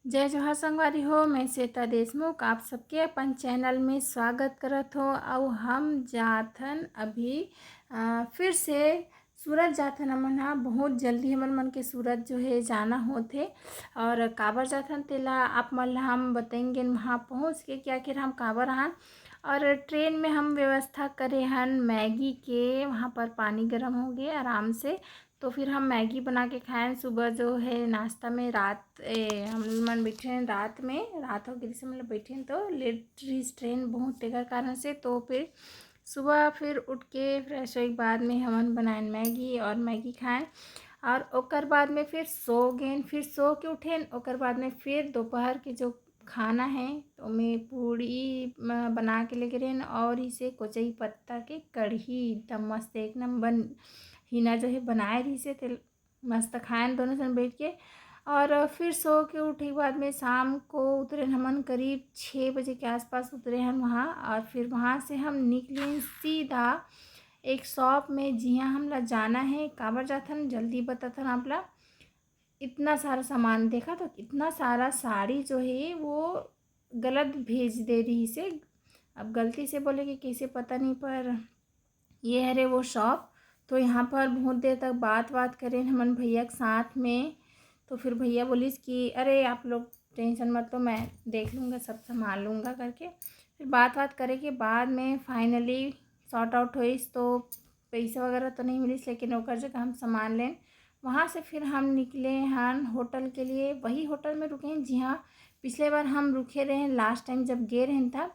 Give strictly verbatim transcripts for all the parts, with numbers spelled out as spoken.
जय जोहार संगवारी हो, मैं श्वेता देशमुख आप सबके अपन चैनल में स्वागत करत हो। अउ हम जाथन अभी अ, फिर से सूरत जाथन। हमन ह बहुत जल्दी हमन मन के सूरत जो है जाना होथे, और काबर जाथन तेला आप मन ला हम बताएंगे वहाँ पहुँच के कि आखिर हम काबर आन। और ट्रेन में हम व्यवस्था करे हन मैगी के, वहाँ पर पानी गर्म हो गए आराम से, तो फिर हम मैगी बना के खाएन सुबह जो है नाश्ता में। रात ए, हम मन बैठे हैं रात में, रात हो गई से मतलब बैठे हैं तो लेट रही ट्रेन बहुत, तेकर कारण से। तो फिर सुबह फिर उठ के फ्रेश होए के बाद में हमन बनाएन मैगी और मैगी खाएन, और ओकर बाद में फिर सो गेन। फिर सो के उठेन, ओकर बाद में फिर दोपहर के जो खाना है तो मैं पूड़ी म- बना के लेके रहेन, और इसे कोचई पत्ता के कढ़ी एकदम मस्त एक नंबर हिना जो है बनाए रही से तेल मस्त खाएन दोनों जन बैठ के। और फिर सो के उठे के बाद में शाम को उतरे हमन, करीब छः बजे के आसपास उतरे हन वहाँ। और फिर वहाँ से हम निकले सीधा एक शॉप में, जिहाँ हमला जाना है। काबर जाथन जल्दी बताथन आप ला। इतना सारा सामान देखा तो इतना सारा साड़ी जो है वो गलत भेज दे रही से। अब गलती से बोले कि कैसे पता नहीं, पर ये हरे वो शॉप। तो यहाँ पर बहुत देर तक बात बात करें हमन भैया के साथ में। तो फिर भैया बोलिस कि अरे आप लोग टेंशन मत लो, मैं देख लूँगा, सब संभाल लूँगा करके। फिर बात बात करे के बाद में फाइनली सॉर्ट आउट होइस। तो पैसा वगैरह तो नहीं मिलिस, लेकिन ओकर जगह हम सामान लेन। वहाँ से फिर हम निकले हन होटल के लिए। वही होटल में रुके हैं जिहाँ पिछले बार हम रुके रहे लास्ट टाइम जब गए रहे था।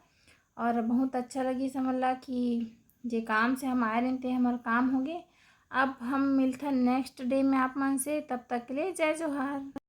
और बहुत अच्छा लगी समझ ला कि जे काम से हम आए रहे थे हमारा काम हो गए। अब हम मिलते हैं नेक्स्ट डे में आप मन से, तब तक के लिए जय जोहार।